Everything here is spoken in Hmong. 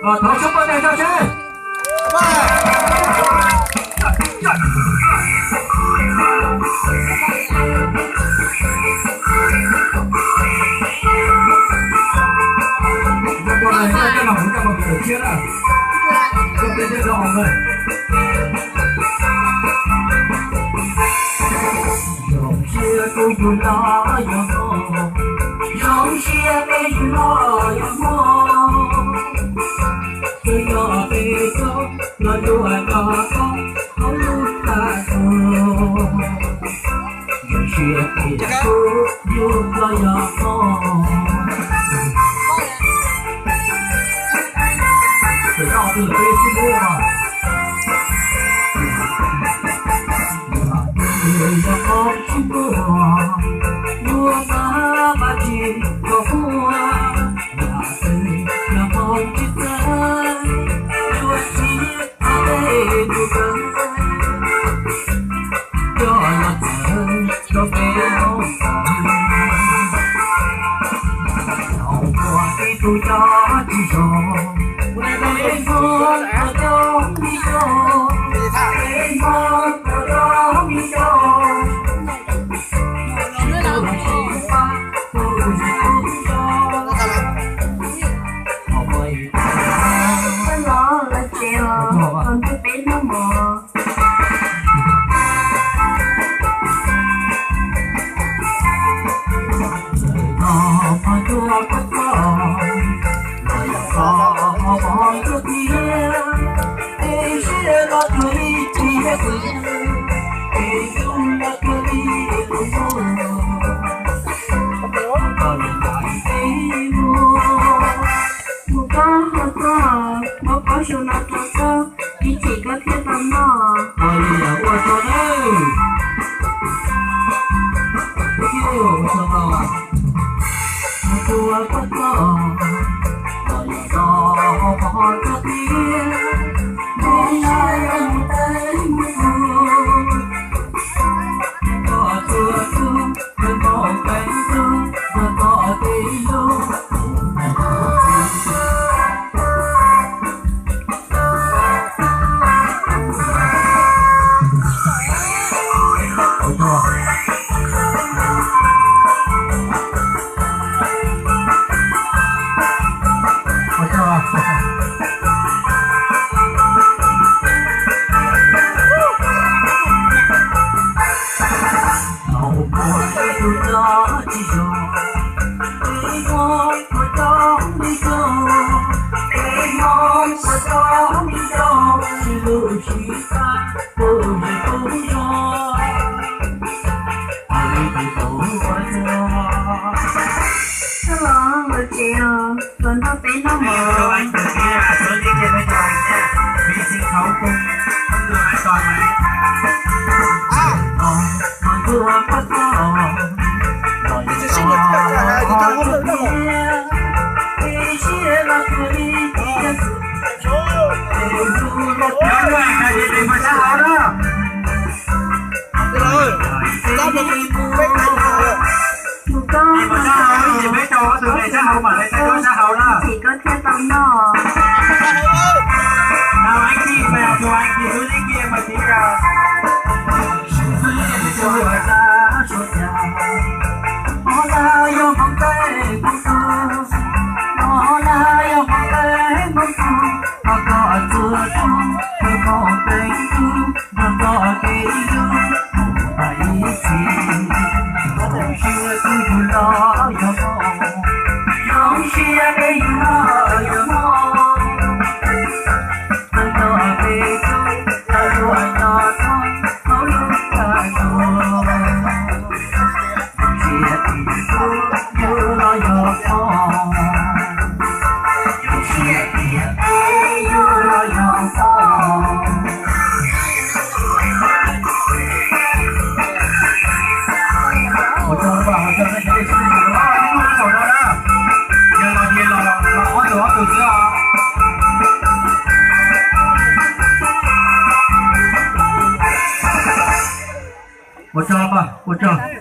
Thov sawv daws nrog seb. Zoo siab peb yug los yog hmo, zoo siab peb yug los yog hmo, twb yog peb tub los yuav nco qab hauv lub qab ntuj. Zoo siab peb yug los yog hmo. Mus koj ho koj, muab pob su no rau koj, ib chim koj thiaj tau noj. Ua tsaug nawb. Ua tsaug os. Mus tua koj koj, los yog los ho koj tiag, mus na yog mus teb mus tua, koj tua tub, koj tua peb tub, koj tua peb tub. Koj los lawv tsev os, los nrog peb noj mov. Mus koj, ib chim koj thiaj tau noj. Ua tsaug, ua tsaug.